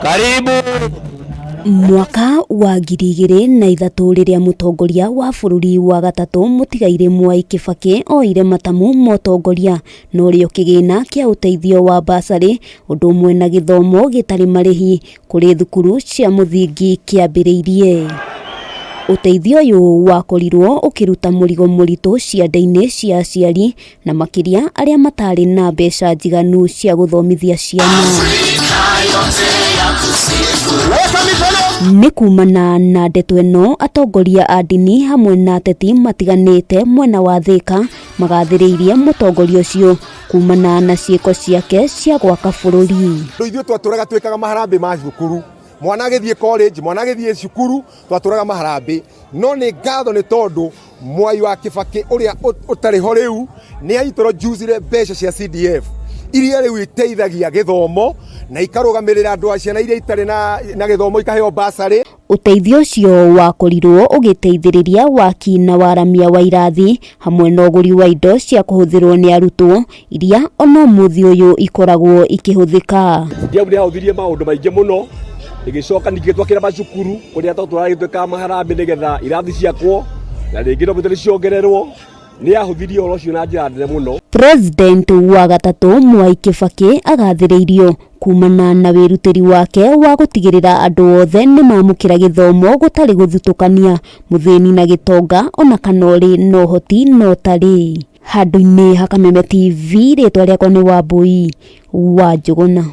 Karibu. Mwaka wa 2003 rĩrĩa mũtongoria wa bũrũri wa gatatũ mũtigairĩ Mwai Kibaki oire matamu ma ũtongoria, norĩo kĩgĩna kĩa ũteithio wa basarĩ ũndũ ũmwe na gĩthomo gĩtarĩ marĩhi kũrĩ thukuru cia mũthingi kĩambĩrĩirie. Ũteithio ũyũ wakorirwo ũkĩruta mũrigo mũritũ ciande-inĩ cia aciari na makĩria arĩa matarĩ na mbeca njiganu cia gũthomithia ciana. Nĩ kumana na ndeto ĩno, atongoria a ndini hamwe na ateti matiganĩte mwena wa Thĩka magathĩrĩirie mũtongoria ũcio kumana na ciĩko ciake cia gwaka bũrũri. Ithuĩ twatũraga twĩkaga maharambĩ ma thukuru, mwana agĩthiĩ college, mwana agĩthiĩ cukuru, twatũraga maharambĩ. No nĩ ngatho nĩ tondũ Mwai wa Kibaki ũrĩa ũtarĩ ho rĩu nĩ aintroducire mbeca cia CDF iria rĩu iteithagia gĩthomo na ikarũgamĩrĩra andũ a ciana iria itarĩ na gĩthomo ikaheo basarĩ. Ũteithio ũcio wakorirwo ũgĩteithĩrĩria waki na waramia wa irathi hamwe na ũgũri wa indo cia kũhũthĩrwo nĩ arutwo iria ona ũmũthĩ ũyũ ikoragwo ikĩhũthĩka. CDF nĩ yahũthirie maũndũ maingĩ mũno, ĩgĩcoka ningĩ twakĩra macukuru kũrĩa twatũraga maharambĩ nĩgetha irathi ciakwo na rĩngĩ no nĩ ciongererwo. Nĩ yahũthirie ũhoro ũcio na njĩra nene mũno. President wa gatatũ Mwai Kibaki agathĩrĩirio kumana na wĩrutĩri wake wa gũtigĩrĩra andũ othe nĩ mamũkĩra gĩthomo gũtarĩ gũthutũkania mũthĩni na gĩtonga ona kana ũrĩ na ũhoti na ũtarĩ. Handũ-inĩ ha Kameme TV, rĩtwa rĩakwa nĩ Wambui wa Njũgũna.